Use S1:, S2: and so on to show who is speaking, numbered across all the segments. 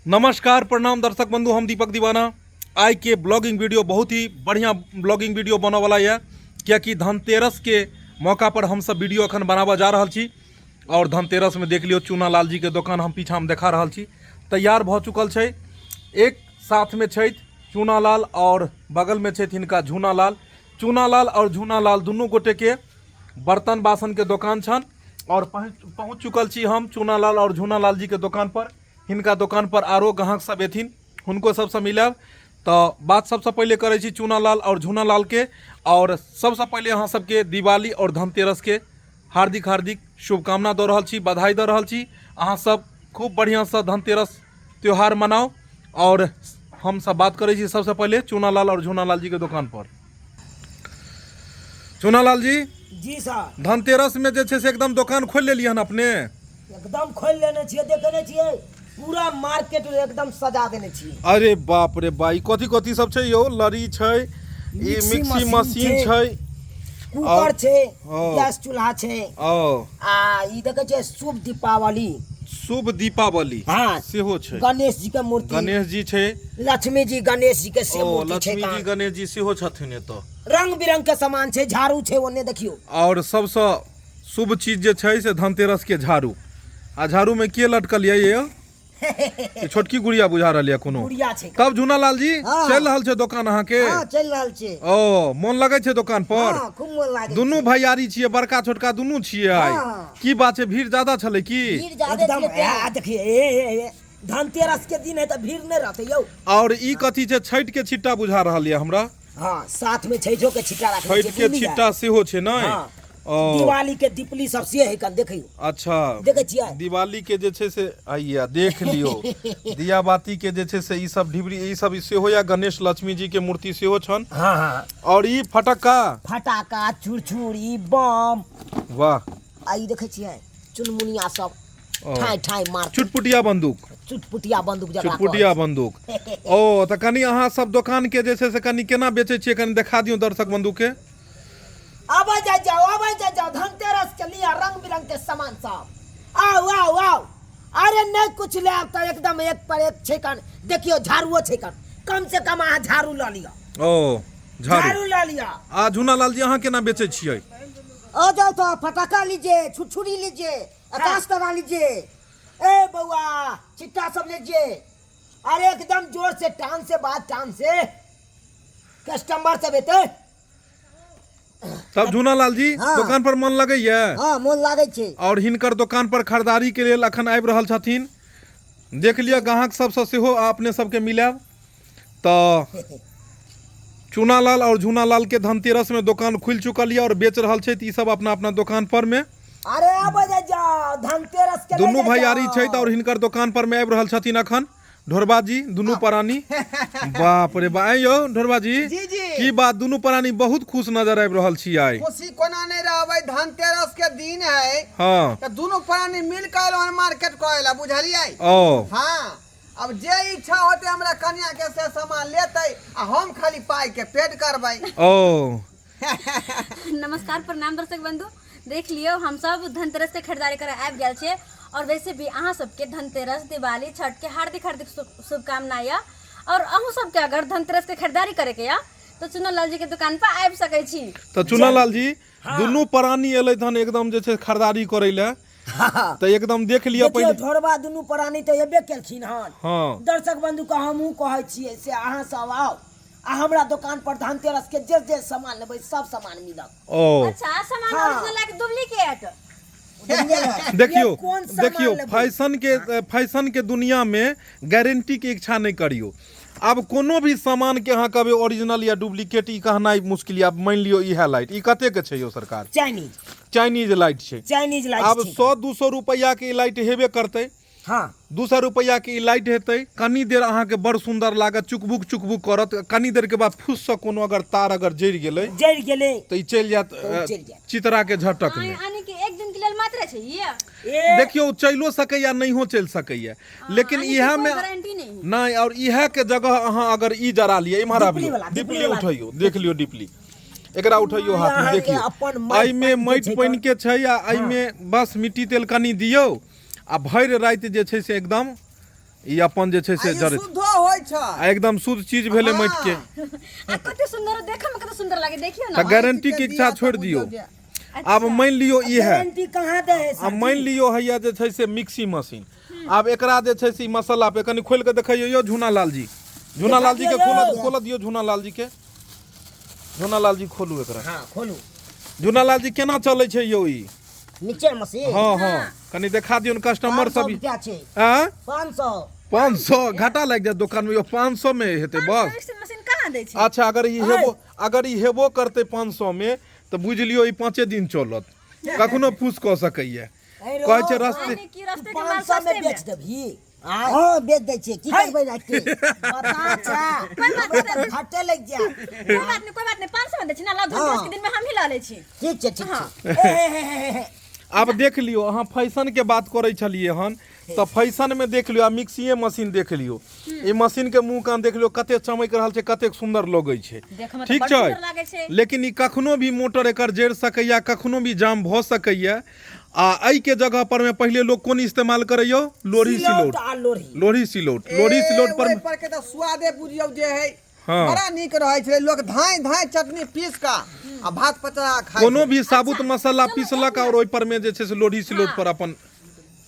S1: नमस्कार प्रणाम दर्शक बंधु, हम दीपक दीवाना। आइ के ब्लॉगिंग वीडियो बहुत ही बढ़िया ब्लॉगिंग वीडियो बनऽ वाला यऽ, कियाकि धनतेरस के मौका पर हम सब वीडियो अखन बनाबऽ जा रहल छी। और धनतेरस में देख लियौ चूना लाल जी के दोकान हम पीछा में देखा रहल छी, तैयार भऽ चुकल छै। एक साथ में छथि चूना लाल और बगल में छथि हिनका झूना लाल। चूना लाल और झूना लाल दुनू गोटे के बर्तन बासन के दोकान छनि। और पहुँच चुकल छी हम चूना लाल और झूना लाल जी के दोकान पर। हिनका दोकान पर आरो ग्राहक सब एथिन, हुनको सबसँ मिलब। तऽ बात सबसँ पहिले करै छी चूना लाल और झूना लाल के। और सबसँ पहिले अहाँ सबके दिवाली और धनतेरस के हार्दिक हार्दिक शुभकामना दऽ रहल छी, बधाई दऽ रहल छी। अहाँ सब खूब बढ़िआँसँ धनतेरस त्योहार मनाउ। और हम सब बात करै छी सबसँ पहिले चूना लाल और झूना लाल जी के दोकान पर। चूना लाल जी।
S2: जी सर।
S1: धनतेरस में जे छै से एकदम दोकान खोलि लेलियै हन अपने?
S2: एकदम खोलि लेने छियै, देखे नहि छियै पूरा मार्केट एकदम सजा देने छियै।
S1: अरे बाप रे बा, ई कथी कथी सब छै यौ? लड़ी छै, ई मिक्सी मशीन छै,
S2: कुकर छै, गैस चूल्हा छै।
S1: ओ।
S2: आ ई देखे छियै शुभ दीपावली।
S1: शुभ दीपावली।
S2: हाँ।
S1: सेहो छै।
S2: गणेश जी के मूर्ति।
S1: गणेश जी छै।
S2: लक्ष्मी जी गणेश जी के से
S1: ओ,
S2: मूर्ति छै।
S1: लक्ष्मी जी गणेश जी सेहो छथिन एतऽ।
S2: रंग बिरंग के सामान छै, झाड़ू छै ओने देखियौ।
S1: और सबसँ शुभ चीज जे छै से धनतेरस के झाड़ू। आ झाड़ू में के लटकल ये ये? ई छोटकी गुड़िया बुझा रहल ये कोनो।
S2: गुड़िया छै।
S1: तब झूना लाल जी,
S2: हाँ।
S1: चलि रहल छै दोकान अहाँ के?
S2: हाँ, चलि रहल छै।
S1: ओ, मोन लगै छै दोकान पर?
S2: हाँ, खूब मोन लागै
S1: दुनू
S2: छै।
S1: भैयारी छियै, बड़का छोटका दुनू छियै आइ।
S2: हाँ।
S1: की बात छै, भीड़ ज्यादा छलै की?
S2: भीड़ ज्यादा
S3: एकदम,
S2: छलै।
S3: आ,
S2: देखिए, ए, ए, ए, धनतेरस के दिन है तऽ भीड़ नहि रहतै यौ।
S1: और ई कथी छै? छठि के छिट्टा बुझा रहल ये हमरा।
S2: हाँ, साथ में छठियो के छिट्टा राखने
S1: छठि
S2: छियै,
S1: के
S2: बुझलियै?
S1: छिट्टा सेहो छै नै?
S2: हाँ।
S1: ओ।
S2: दिवाली के दीपली सब से है कन देखियौ।
S1: अच्छा।
S2: देखै छियै?
S1: दिवाली के जे छै से आइया देख लियौ। दिया बाती के जे छै से ई सब ढिबरी ई सब सेहो या गणेश लक्ष्मी जी के मूर्ति सेहो छन।
S2: हाँ, हाँ।
S1: और ई फटक्का?
S2: फटाका, छुरछुरी, बम।
S1: वाह।
S2: आ ई देखै छियै चुनमुनिया सब
S1: ओ।
S2: ठाई ठाई मारतै।
S1: चुटपुटिया बंदूक।
S2: चुटपुटिया बंदूक जकरा कहै
S1: चुटपुटिया
S2: छै।
S1: बंदूक। ओ तऽ कनि अहाँ सब दोकान के जे छै से कनि केना बेचै छियै कनि देखा दियौ दर्शक बंधु के।
S2: आबै जाय जाओ, आबै जाय जाओ, धनतेरस के लिअ रंग बिरंग के सामान सब। आउ आउ आउ। अरे नहीं कुछ ले आब तऽ एकदम एक पर एक छै कन। देखियौ झाड़ुओ छै कन, कम से कम अहाँ झाड़ू लऽ लिअ।
S1: ओ झाड़ू।
S2: झाड़ू लऽ लिअ।
S1: आ झूना लाल जी अहाँ केना बेचै छियै?
S3: आ जाओ तो फटाका लीजिए, छुरछुरी लीजिए, आकाश तरा लीजिए।
S2: ए बउआ चिट्टा सब लीजिए। अरे एकदम जोर से टान से बात, टान से कस्टमर सब एते।
S1: तब झूना लाल जी,
S3: हाँ।
S1: दोकान पर मन लगैया?
S3: हाँ, मन लागै छै।
S1: और हिनकर दोकान पर खरीदारी के लेल अखन आबि रहल छथिन। देख लिअ ग्राहक सबसँ सेहो अपने सबके मिलायब। तऽ चूना लाल और झूना लाल के धनतेरस में दोकान खुलि चुकल यऽ और बेच रहल छथि ई सब अपना अपना दोकान पर में।
S2: अरे आबै जाय जाओ धनतेरस के ले
S1: दुनू
S2: जाय
S1: भैयारी
S2: जाओ।
S1: छथि और हिनकर दोकान पर में आबि रहल छथिन अखन ढोरबा जी दुनू प्राणी। बाप रे बा, आँय यौ ढोरबा जी,
S4: जी, जी।
S1: की बात, दुनू प्राणी बहुत खुश नजर आबि रहल छी आइ।
S4: खुशी कोना नहीं रहबै, धनतेरस के दिन है।
S1: हाँ।
S4: तऽ दुनू प्राणी मिल के एलहुँ हन मार्केट करे ला, बुझलियै?
S1: ओ।
S4: हाँ, अब जे इच्छा होते हमरा कन्या के से सामान लेतै आ हम खाली पाई के पेड करबै।
S1: ओ।
S5: नमस्कार प्रणाम दर्शक बंधु, देख लियौ हम सब धनतेरस के खरीदारी करे आबि गेल छियै। और वैसे भी अहाँ सबके धनतेरस, दिवाली, छठ के हार्दिक हार्दिक शुभकामना यऽ। और अहूँ सबके अगर धनतेरस के खरीदारी करे के यऽ तो चुना लाल जी के दुकान पर आबि सकै छी।
S1: तऽ चुना लाल जी, दुनू प्राणी एलै तहन एकदम जे छै खरीदारी करै लए।
S2: हाँ।
S1: तऽ एकदम देख लिअ
S2: देखियौ,
S1: पहिले।
S2: ढोरबा दुनू प्राणी तऽ एबे केलखिन हन।
S1: हाँ।
S2: दर्शक बंधु के हमहूँ कहै छियै से अहाँ सब आउ आ हमरा दोकान पर धनतेरस के जे जे सामान लेबै सब सामान मिलत।
S1: ओ।
S5: अच्छा, सामान
S2: हाँ।
S5: ओरिजिनल है कि डुप्लीकेट?
S1: देखियौ,
S2: ये कोन सामान
S1: देखियौ,
S2: लेबै?
S1: फैशन के दुनिया में गारंटी के इच्छा नहीं करियौ। आब कोनो भी सामान के अहाँ कहबै ओरिजिनल या डुप्लीकेट ई कहनाइ मुश्किल यऽ। आब मानि लियौ इएह लाइट, ई कते के छै यौ सरकार?
S2: चाइनीज।
S1: चाइनीज लाइट छै।
S2: चाइनीज लाइट
S1: आब
S2: छै।
S1: 100-200 रुपैआ के ई लाइट हेबे करतै।
S2: हाँ।
S1: 200 रुपैआ के ई लाइट हेतै, कनी देर अहाँके बड़ सुंदर लागत, चुकभुक चुकभुक करत, कनी देर के बाद फुस से कोनो अगर तार अगर जरि गेलै,
S2: जरि गेलै
S1: तऽ ई चलि जायत,
S2: तऽ ओ चलि जायत।
S1: चितरा के झटक में।
S5: यानी कि एक दिन के लेल मात्र छै ई?
S2: ए।
S1: देखियौ, चलियो सकैया नहियो चलि सकैया, लेकिन
S5: यानी कि
S1: इएह
S5: कोइ
S1: में
S5: गारंटी नहीं।
S1: नहीं, और इएह के जगह अहाँ अगर ई जरा लिअ, इम्हर
S2: डिपली
S1: आबियौ,
S2: वाला,
S1: डिपली
S2: डिपली वाला।
S1: उठैयौ, देख लियौ डिपली, एकरा उठैयौ हाथ में,
S2: अहाँके
S1: देखियौ।
S2: अपन माटि
S1: एहिमे
S2: पानि के
S1: माटि
S2: छै
S1: पानि
S2: तऽ।
S1: के छै आ एहिमे बस मिट्टी तेल कनि दियौ आ भरि राति जे छै से एकदम ई अपन जे छै से
S4: आ ई
S1: जड़ैत
S4: शुद्धो होइ छै।
S1: आ एकदम शुद्ध चीज भेलै माटि के।
S5: आ कते सुंदर, देखे में कते सुंदर लागे, देखियो
S1: तऽ
S5: ना।
S1: गारंटी के इच्छा छोड़ि दियौ। आब मानि लियौ ई है,
S2: गारंटी कहाँ दे है
S1: आ मानि लियौ हैया जे छै से मिक्सी मशीन। आब एकरा जे छै से ई मसाला पे कनि खोलि कऽ देखैयौ यौ झूना लाल जी, झूना लाल जी के खोलऽ, खोलऽ दियौ झूना लाल जी के। झूना लाल जी खोलू एकरा।
S2: हाँ खोलू।
S1: झूना लाल जी केना चलै छै यौ ई
S3: मिक्सचर मशीन?
S1: हाँ हाँ, कनि देखा दियौ कस्टमर
S3: 500
S1: सब।
S3: रुपया छै।
S1: आँय?
S3: 500।
S1: 500 घाटा लागि जायत दोकान में यौ, 500 में हेतै बस।
S5: मिक्सी मशीन कहाँ दै छै?
S1: अच्छा, अगर ई हेबो, अगर ई हेबो करतै 500 में तऽ बुझि लियौ ई 5 दिन चलत, कखनो फूस कऽ सकैया। कहै छै रस्ते
S5: यानी कि रस्ते के माल
S2: 500 में
S5: सस्ते में
S2: बेच देबही?
S3: हाँ बेच दै छियै, की करबै राति के?
S2: बता छा, हमरा तऽ घाटे लागि जायत।
S5: कोई बात नहीं, कोई बात नहीं, 500 में दै छी ना, लाउ धनतेरस के दिन में हम ही लऽ लै छी।
S3: ठीक छै, ठीक छै।
S2: ए, हे, हे, हे, हे।
S1: आब देख लियौ, अहाँ फैशन के बात करै छलियै हन तऽ फैशन में देख लियौ, आ मिक्सीए मशीन देख लियौ, ई मशीन के मुँह कान देख लियौ कते चमकि रहल छै, कतेक सुन्दर लगै छै।
S5: देखऽ में तऽ
S1: ठीक
S5: बड़
S1: छै,
S5: सुन्दर लागै छै।
S1: लेकिन ई कखनो भी मोटर एकर जरि सकैया, कखनो भी जाम भऽ सकैया। आ एहि के जगह पर में पहिले लोग कोन इस्तेमाल करैयो? लोढ़ी सिलौट।
S2: आ लोढ़ी,
S1: लोढ़ी सिलौट, लोढ़ी सिलौट पर
S4: ओहि पर के तऽ स्वादे बुझियौ जे है
S1: हाँ।
S4: बड़ा नीक रहै छलै। लोक धाँइ धाँइ चटनी पीस कऽ आ भात पचा खाइ।
S1: कोनो भी साबुत मसाला पीसलक और ओहि पर में जे छै से लोढ़ी सिलौट पर अपन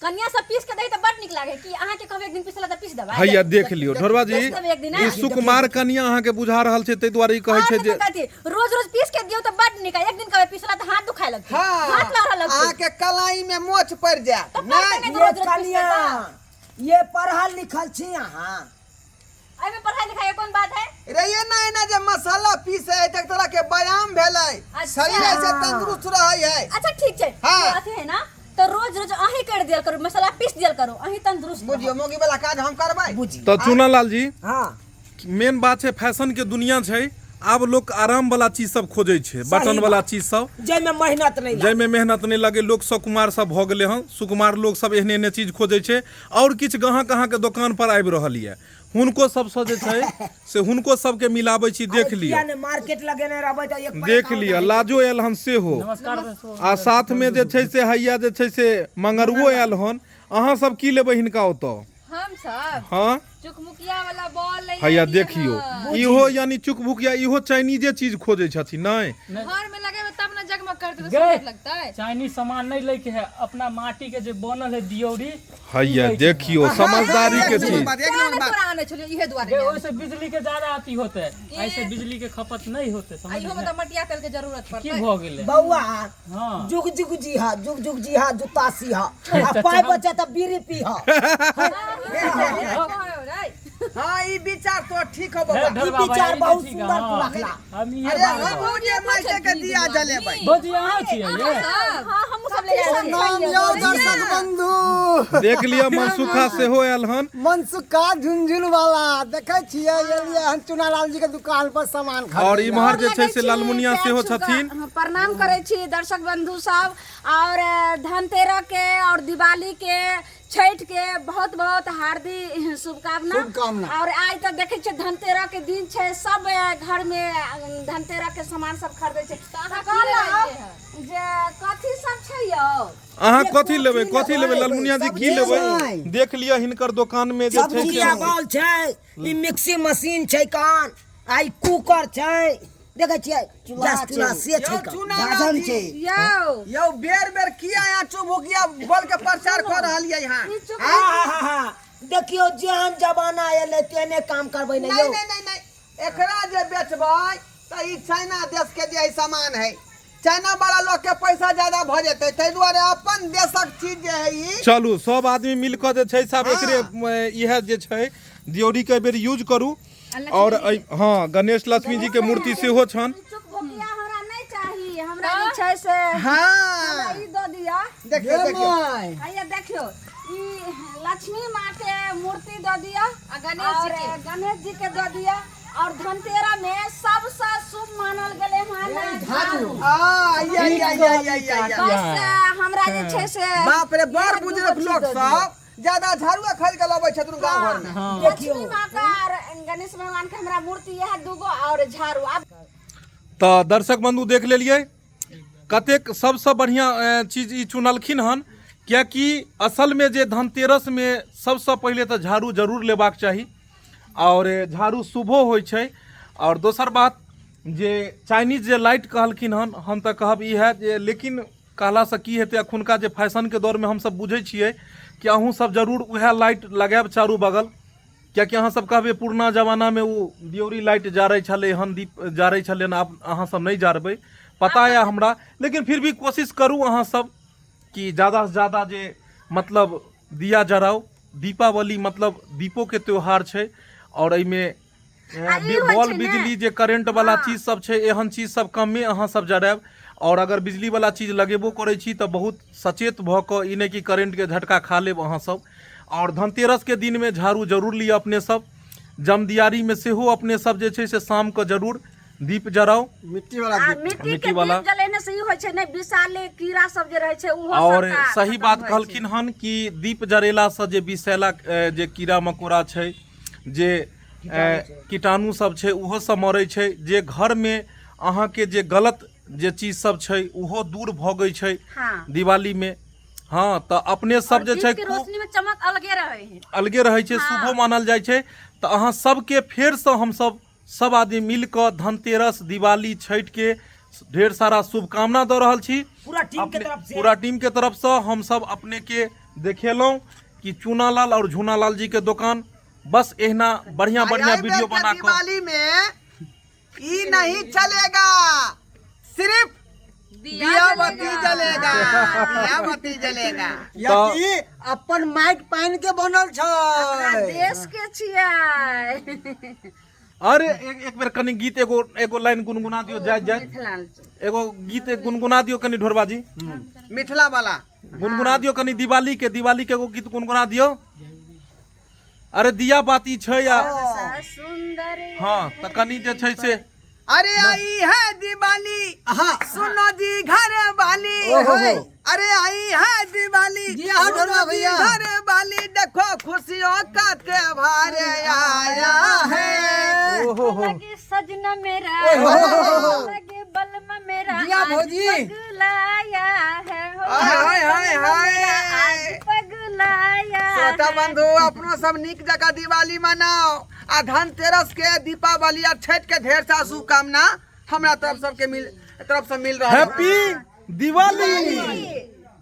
S5: कनिया सब पीस के दही तऽ बड नीक लागे। कि अहाँ के कहबै एक दिन पीसला तऽ पीस देबै?
S1: हैया देख लियौ ढोरबा जी,
S5: पीस देबै एक दिन।
S1: ई सुकुमार कनिया अहाँके बुझा रहल छै, ताहि दुआरे ई कहै छै
S5: और
S1: जे
S5: कथी रोज रोज पीस के दियौ तऽ बड नीक। एक दिन कहबै पीसला तऽ हाथ दुखाय लगतै,
S4: हाँ,
S5: हाथ लहरऽ लगतै,
S4: अहाँके कलाई में मोच पड़ि जायत।
S5: तऽ
S4: नहि
S5: पड़तै नहि तऽ
S2: ये
S5: रोज रोज पीसबै
S2: कनिया
S5: तऽ।
S2: ये पढ़ल लिखल छी अहाँ?
S5: एहिमे पढ़ाई लिखाई के कोन बात है
S4: रे? ये ना एना जे मसाला पीसे है एक तरह के व्यायाम भेलै, शरीर ऐसे तंदुरुस्त रहै है।
S5: अच्छा ठीक छै।
S4: हाँ।
S5: ये अथी है ना तऽ रोज रोज अहीं कर दियल करू, मसाला पीस दियल करू, अहीं तंदुरुस्त रहब।
S4: बुझियौ मौगी वाला काज हम करबै?
S2: बुझी
S1: तऽ चूना लाल जी,
S2: हाँ,
S1: मेन बात छै फैशन के दुनिया छै, आब लोक आराम वाला चीज सब खोजै छै, बटन वाला चीज सब,
S2: जाहिमे मेहनत नहि लागे।
S1: जाहिमे मेहनत नहि लगे। लोक सुकुमार सब भऽ गेलै हन, सुकुमार लोक सब एहने एहने चीज खोजै छै। आओर किछु गाहक अहाँके दोकान पर आबि रहल यऽ, हुनको सबसँ जे छै से हुनको सबके मिलाबै छी। देख लिअ,
S2: किया ने मार्केट लगेने रहबै तऽ एक पर
S1: देख
S2: एक
S1: लिअ, लाजो आयल हन सेहो, आ साथमे जे छै से हैया जे छै से मंगरुओ आयल हन। अहाँ सब की लेबै हिनका ओतऽ?
S6: हम सब
S1: हाँ,
S6: चुकमुकिया वाला बॉल ले।
S1: हैया देखियौ, इहो यानी चुकभुकिया, इहो चाइनीजे चीज खोजै छथिन। नहि
S6: घर में लगेबे तब ना जगमग करते, तऽ
S7: गे।
S6: सुंदर लगतै।
S7: चाइनीज सामान नहीं लैके है, अपना माटी के जे बनल है दियौरी।
S1: हैया देखियौ समझदारी के
S4: एक नंबर
S1: चीज।
S4: बात, एक
S6: तें
S4: नंबर
S6: ने
S4: बात।
S6: तोरा आनै छलियौ इहे दुआरे
S7: गे,
S6: ने।
S7: ओहिसे बिजली के ज्यादा अथी होते, ऐसे बिजली के खपत नहीं होते,
S6: आ
S7: समझ
S6: इहो में तऽ मटिया तेल के जरूरत
S7: की
S6: पड़तै।
S7: भऽ गेलै
S2: बौआ?
S7: हाँ।
S2: जुग जुग जी हा, जुग जुग जी हा, जूता सी हा, आ पाय बचे तऽ बीड़ी पी हा।
S4: हाँ, ई विचार तो ठीक हो
S7: हे
S4: बौआ।
S7: ढोलबा
S2: ई विचार
S7: भाई, ई
S2: बहुत
S7: ठीक है,
S2: सुंदर
S7: हाँ।
S2: तू रखला।
S7: हम इहे
S4: अरे
S7: बात
S4: हमहूँ जे माइटे के दिया जलेबै।
S7: भौजी अहाँ छियै ये?
S5: हाँ, हमहूँ सब ले जाइ छियै।
S8: प्रणाम यौ दर्शक बंधु।
S1: देख लिअ, मनसुखा सेहो आयल हन।
S8: मनसुखा झुनझुन वाला देखै छियै, एलियै हन चुनालाल जी के दुकान पर सामान खरीद।
S1: और इम्हर जे छै से लालमुनिया सेहो छथिन।
S5: प्रणाम करै छी दर्शक बंधु सब, और धनतेरस के और दिवाली के, छठ के बहुत बहुत हार्दिक शुभकामना।
S8: शुभकामना।
S5: और आइ तऽ देखै छियै धनतेरस के दिन छै, सब घर में धनतेरस के सामान सब खरीदै छै। तऽ कहलहुँ जे कथी सब छै यौ?
S1: अहाँ कथी लेबै, कथी लेबै लालमुनिया जी, की लेबै? देख लिअ हिनकर दोकान में जे छै से
S2: चुकभुकिया बॉल छै, ई मिक्सी मशीन छै कान, आ ई कुकर छै, देखै छियै गैस चूल्हा से छै
S4: यौ
S2: कान।
S4: चुनालाल
S3: गाजन
S4: जी,
S3: छै।
S5: यौ
S4: यौ बेर बेर किया यहाँ चुभुकिया बल के प्रचार कऽ रहलियै यहाँ?
S5: ई चुक
S2: हा हा हा हा, देखियौ जेहन जमाना एलै तेहने काम करबै ने
S4: नहीं
S2: यौ।
S4: नहीं नहीं नहीं, एकरा जे बेचबै तऽ ई चाइना देश के जे सामान है, चाइना वाला लोग के पैसा ज्यादा भऽ जेतै, ताहि दुआरे अपन देशक चीज जे है ई।
S1: चलू सब आदमी मिल कऽ जे छै साहब एकरे इएह जे छै दियौरी के बेर यूज करू। और हाँ, गणेश लक्ष्मी जी के मूर्ति सेहो छन।
S5: चुकभुकिया हमरा नहि चाही, हमरा जे छै से
S4: हाँ
S5: हमरा ई दऽ दिअ।
S4: देखियौ देखियौ,
S5: हैया देखियौ, ई लक्ष्मी माँ के मूर्ति दऽ दिअ
S6: आ गणेश
S5: और
S6: जी के।
S5: गणेश जी के दऽ दिअ। और धनतेरस में सबसे शुभ मानल गेलै हन झाड़ू।
S4: आ या या या या या या।
S5: बस हमरा जे छै से
S4: बाप रे, बड़
S5: इएह
S4: बुजुर्ग
S5: दूगो चीज
S4: लोग
S5: दऽ दिअ।
S4: सब ज्यादा झाड़ुआ खरीद के लबै छथिन गाँव घर में।
S5: लक्ष्मी माँ का और गणेश भगवान के हमरा मूर्ति इएह दूगो और झाड़ू। आब
S1: तऽ दर्शक बंधु देख लेलियै कतेक सबसँ बढ़िआँ चीज ई चुनलखिन हन। किएकि असलमे जे धनतेरसमे सबसँ पहिले तऽ झाड़ू जरूर लेबाक चाही आओर झाड़ू शुभो होइ छै। आओर दोसर बात जे चाइनीज जे लाइट कहलखिन हन, हम तऽ कहब इएह जे लेकिन कहलासँ की हेतै, एखुनका जे फैशनके दौरमे हमसब बुझै छियै कि अहूँ सब जरूर उएह लाइट लगायब चारू बगल, किएकि अहाँ सब कहबै पुरना जमानामे ओ दियौरी लाइट जारै छलै हन, दीप जारै छलै हन, आब अहाँ सब नहि जारबै, पता यऽ हमरा, लेकिन फिर भी कोशिश करू अहाँ सब कि ज़्यादासँ ज़्यादा जे मतलब दिया जराउ। दीपावली मतलब दीपोके त्यौहार छै आओर एहिमे
S5: आ ई होइ
S1: बॉल
S5: छै ने।
S1: बिजली जे करेंट वाला चीज सब छै, एहन चीज सब कमे अहाँ सब जरायब। आओर अगर बिजली वाला चीज लगेबो करै छी तऽ बहुत सचेत भऽ कऽ, ई नहि कि करेंटके झटका खा लेब अहाँ सब। आओर धनतेरसके दिनमे झाड़ू जरूर लिअ अपने सब। जमदियारीमे सेहो अपने सब जे छै से शामके जरूर दीप जराउ,
S8: मिट्टी वाला
S5: आ
S8: दीप।
S5: मिट्टी के
S1: मिट्टी वाला।
S5: दीप जलेने से ई होइ छै ने, विषाले कीड़ा सब जे रहै छै उहो
S1: और
S5: सबटा
S1: सही
S5: खतम
S1: बात
S5: होइ छै।
S1: कहलखिन हन कि दीप जरेलासँ जे विषैला जे कीड़ा मकोड़ा छै, जे कीटाणु सब छै, ओहो सब मरै छै। जे घरमे अहाँके जे गलत जे चीज सब छै ओहो दूर भगै छै
S5: हाँ।
S1: दिवालीमे। हाँ, तऽ अपने सब
S5: और
S1: जे
S5: दीप
S1: छै
S5: के
S1: खूब
S5: रोशनी में चमक अलगे रहै है,
S1: अलगे रहै छै,
S5: हाँ।
S1: शुभो मानल जाइ छै। तऽ अहाँ सबके फेरसँ हमसब सब आदमी मिल कऽ धनतेरस, दिवाली, छठि के ढेर सारा शुभकामना दऽ रहल छी
S2: पूरा टीम के तरफ से।
S1: पूरा टीम के तरफसँ हमसब अपने के देखेलहुँ कि चूनालाल और झूनालाल जी के दोकान बस एहिना बढ़िया बढ़िया
S4: आई
S1: वीडियो
S4: बेर के
S1: बना कऽ
S4: दिवाली में ई नहीं चलेगा, सिर्फ दिया बत्ती जलेगा, दिया बत्ती जलेगा।
S8: कियाकि अपन माटि पानि के बनल
S5: अपना
S8: छै।
S5: देश के छियै।
S1: अरे एक बेर कनि गीत एगो एगो लाइन गुनगुना दियौ, जाइत जाइत
S5: मिथिलांचल
S1: एगो गीत एक गुनगुना दियौ कनि ढोरबा जी,
S4: मिथिला वाला
S1: गुनगुना दियौ कनि दिवाली के, दिवाली के एगो गीत गुनगुना दियौ। अरे दिया बाती छै या
S5: सुंदर।
S1: हाँ, तऽ कनि जे छै से
S4: अरे आई है दिवाली,
S8: हाँ।
S4: सुनो जी घर वाली,
S8: ओहो हो।
S4: अरे आई है दिवाली,
S8: जी हाँ,
S4: सुनो
S8: ढोलवा
S4: जी
S8: भैया।
S4: घर वाली, देखो खुशियों का त्योहार आया है।
S1: ओहो हो।
S5: लगे सजना मेरा, लगे बलमा मेरा,
S8: जिया
S5: आज
S8: भौजी।
S5: पगलाया है हो,
S4: हाय, हाय, हाय,
S5: बलमा
S4: हाय।
S5: मेरा आज पगलाया
S4: श्रोता
S5: है।
S4: बंधु, अपनो सब नीक जगह दिवाली मनाओ आ धनतेरस के, दीपावली आ छठ के ढेर सा शुभकामना हमरा तरफ सबके मिल तरफ से मिल रहा है।
S1: हैप्पी दिवाली।